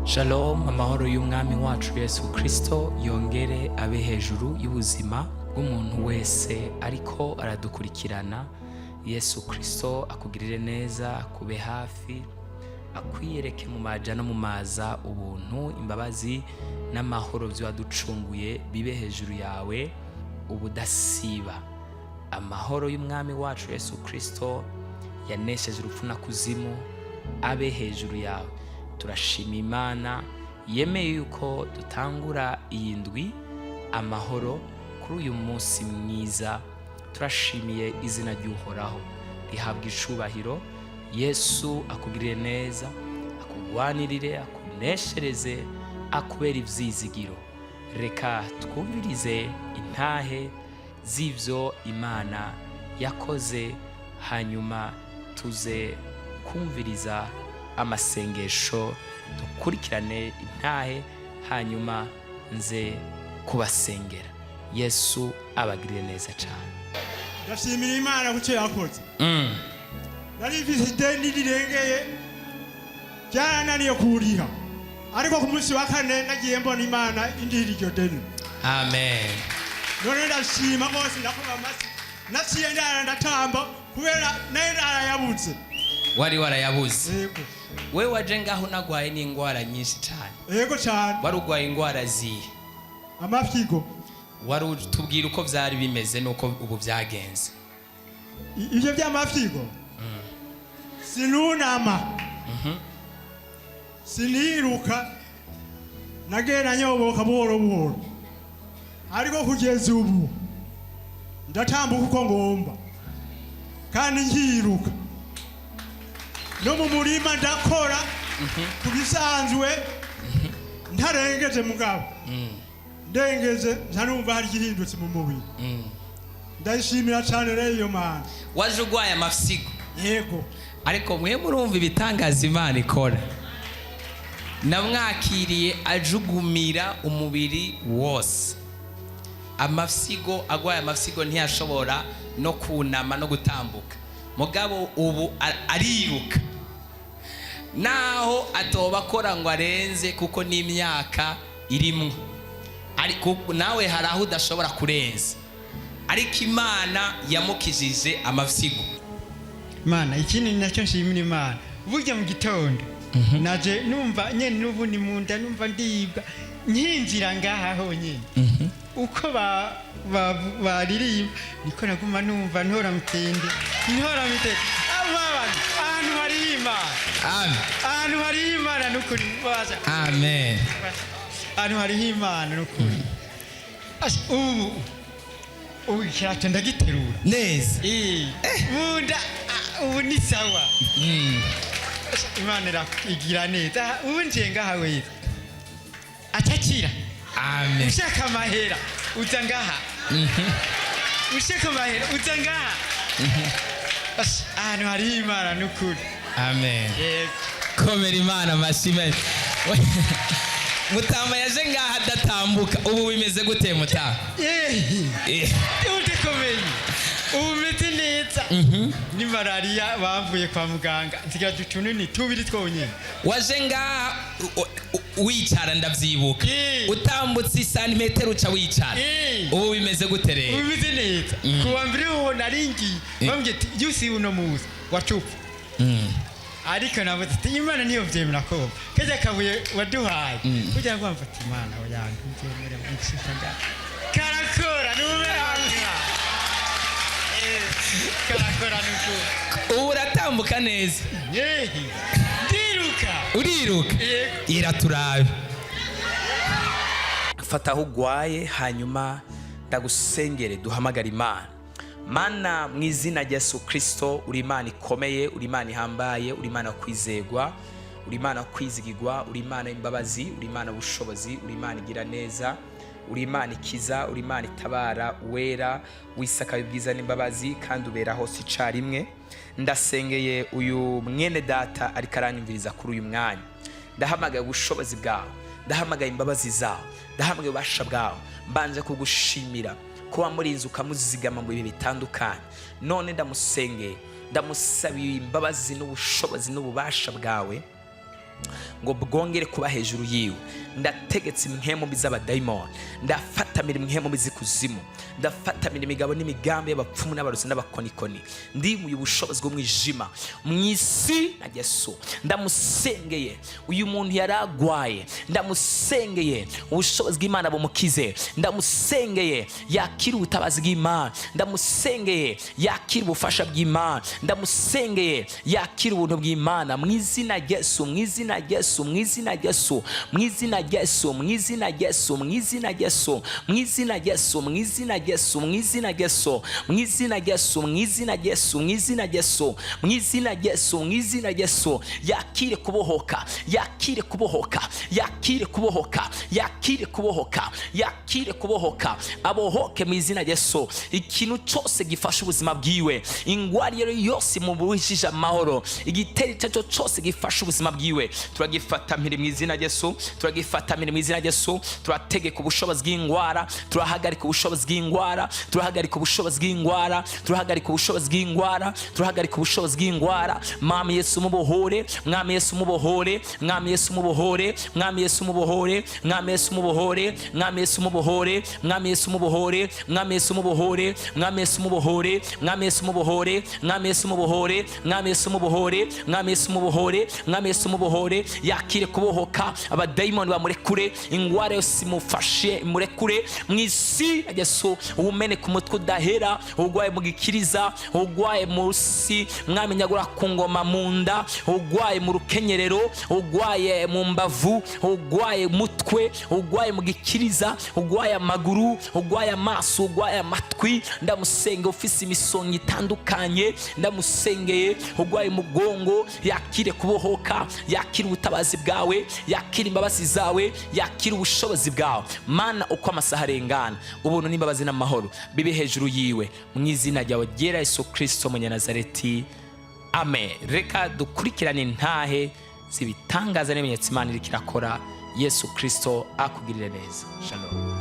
Shalom, amahoro y'Umwami wacu Yesu Kristo yongere abe hejuru y'ubuzima bw'umuntu wese ariko aradukurikirana. Yesu Kristo akugirire neza, akube hafi, akwiyereke mu maja no mu maza. Ubuntu, imbabazi n'amahoro by'uwaducunguye bibe hejuru yawe ubudasiba. Amahoro y'Umwami wacu Yesu Kristo yanesheje urupfu na kuzimu abe hejuru yawe. Turashima Imana yemeye yuko dutangura iyi ndwi amahoro kuri uyu munsi mwiza. Turashimiye izina ry'Uhoraho, rihabwa icubahiro. Yesu akugirire neza, akugwanirire, akuneshereze, akubera ivyizigiro. Reka twumvirize intahe z'ivyo Imana yakoze, hanyuma tuze kumviriza amasengesho, dukurikirane intahe, hanyuma nze kubasengera. Yesu abagirire neza cyane. Ndashimira Imana ku cyo yakoze. Nari mfise ideni rirengeye, byarananiye kuriha, ariko ku munsi wa kane nagiye mbona Imana indihira iryo deni. Amen. None ndashima rwose, ndakoma amashyi. Naciye ndara ndatamba kubera nayo narayabuze. Wari warayabuze? Yego. We waje ngaho unagwaye n'indwara nyinshi cyane? Yego cyane. Wari urwaye indwara zihe? Amafyigo. Wari utubwira uko byari bimeze n'uko ubu byagenze. Ibyo by'amafyigo, sinunama, siniruka, nagenda nyoboka buhoro buhoro, ariko kugeza ubu ndatambuka uko ngomba kandi nkiruka no mu murima, ndakora ku bisanzwe ntarengeje, mugabo ndengeje nca numva hari igihindutse mu mubiri. Ndayishimira cyane rero iyo Mana. Waje urwaye amafyigo? Yego. Ariko mwe murumva ibitangaza Imana ikora. Namwakiriye ajugumira umubiri wose, amafyigo, agwaye amafyigo, ntiyashobora no kunama no gutambuka. Mugabo ubu ariruka, naho atoba akora ngo arenze, kuko n'imyaka irimwo. Ariko nawe hari aho udashobora kurenza, ariko Imana yamukijije amafyigo. Mana, ikindi nacyo nshimira Imana, burya mu gitondo naje numva nyene n'ubu ni mu nda, numva ndibwa. Nkinjira ngaha honyine, uko baririmba niko naguma numva ntora mitende, ntora mitende. Abana, ahantu hari Imana. Amen. Ahantu hari Imana nukuri basha. Amen. Ahantu hariho Imana nukuri. Asha, ubu ikirato ndagiterura. Neza. Bunda ubu ni sawa. Imana igira neza. Ubu njiye ngaha weza acakira. Amen. Ushaka amahera uza ngaha, ushaka amahera uza ngaha. Asha, ahantu hariho Imana nukuri. Amen. Yego. Komera Imana amashyi menshi. Mutamba yaje ngaha adatambuka, ubu bimeze gute, mutamba? Udakomeye, ubu umeze neza. Ni malariya bamvuye kwa muganga, nsigaje utunini tubiri twonyine. Waje ngaha wicara, ndavyibuka. Utambutse isantimetero uca wicara. Ubu bimeze gute ubu rero? bimeze neza. Ku wa mbere ho naringiye, bambwiye ati yusi uno muzi wacupa, ariko navuze ati Imana niyo vyemera ko kajya kabuye waduhaye kugira ngo bamfate. Imana oya, ntibyemere nshika ngaha karakora nume hamwe. Karakora nuko. Ubu uratambuka neza? Yehe, ndiruka. Uriruka? Yego. Iraturabe, fata aho ugwaye, hanyuma ndagusengere, duhamagara Imana. Mana, mu izina rya Yesu Kirisito, uri Imana ikomeye, uri Imana ihambaye, uri Imana yo kwizegwa, uri Imana yo kwizigirwa, uri Imana y'imbabazi, uri Imana y'ubushobozi, uri Imana igira neza, uri Imana ikiza, uri Imana itabara, wera wisakaye ubwiza n'imbabazi, kandi ubera hose icarimwe. Ndasengeye uyu mwene data ariko aranyumviriza kuri uyu mwanya. Ndahamagaye ubushobozi bwawe, ndahamagaye imbabazi zawe, ndahamagaye ububasha bwawe. Mbanje kugushimira ko wamurinze, ukamuzigama mu bihe bitandukanye. None ndamusengeye, ndamusabiye imbabazi n'ubushobozi n'ububasha bwawe. Ngo bwongere kuba hejuru yiwe. Ndategetse impwemu mbi z'abadayimoni, ndafatamira impwemu mbi z'ikuzimu, ndafatamira imigabo n'imigambi y'abapfumu n'abarozi n'abakonikoni. Ndimuye ubushobozi bw'umwijima mu izina rya Yesu. Ndamusengeye uyu muntu yari agwaye, ndamusengeye ubushobozi bw'Imana bumukize, ndamusengeye yakira ubutabazi bw'Imana, ndamusengeye yakira ubufasha bw'Imana, ndamusengeye yakira ubuntu bw'Imana mu izina rya Yesu, mu izina rya Yesu, mu izina rya Yesu, mu izina rya Yesu, mu izina rya Yesu, mu izina rya Yesu, mu izina rya Yesu, mu izina rya Yesu, mu izina rya Yesu, mu izina rya Yesu, mu izina rya Yesu, mu izina rya Yesu, mu izina rya Yesu, mu izina rya Yesu. Yakire kubohoka, yakire kubohoka, yakire kubohoka, yakire kubohoka, yakire kubohoka, abohoke mu izina rya Yesu. Ikintu cyose gifasha ubuzima bwiwe, ingwara iyo ari yo yose mubujije amahoro, igitero icyo ari cyo cyose gifasha ubuzima bwiwe, turagifata mpiri mu izina rya Yesu, turagifata mpiri mu izina rya Yesu. Turategeka ubushobozi bw'ingwara, turahagarika ubushobozi bw'ingwara, turahagarika ubushobozi bw'ingwara, turahagarika ubushobozi bw'ingwara, turahagarika ubushobozi bw'ingwara. Mwami Yesu, mubohore. Mwami Yesu, mubohore. Mwami Yesu, mubohore. Mwami Yesu, mubohore. Mwami Yesu, mubohore. Mwami Yesu, mubohore. Mwami Yesu, mubohore. Mwami Yesu, mubohore. Mwami Yesu, mubohore. Mwami Yesu, mubohore. Mwami Yesu, mubohore. Mwami Yesu, mubohore. Mwami Yesu, mubohore. Mwami Yesu, mubohore. Yakire kubohoka, abadayimoni bamurekure, ingwara yose imufashe murekure mu izina rya Yesu. Uwumeneka umutwe udahera, urwaye mu gikiriza, urwaye munsi, Mwami nyagura ku ngoma, mu nda, urwaye mu rukenyerero, urwaye mu mbavu, urwaye mutwe, urwaye mu gikiriza, urwaye amaguru, urwaye amaso, urwaye amatwi, ndamusenge. Ufise imisonga itandukanye, ndamusengeye. Urwaye umugongo, yakire kubohoka, yakire ubutabazi bwawe, yakire imbabazi zawe, yakire ubushobozi bwawe. Mana, uko amasaha arengana, ubuntu n'imbabazi n'amahoro bibe hejuru yiwe mu izina ryawe ryera Yesu Kirisito Munyanazareti, amen. Reka dukurikirane intahe z'ibitangaza n'ibimenyetso Imana iriko irakora. Yesu Kirisito akugirire neza. Shalom.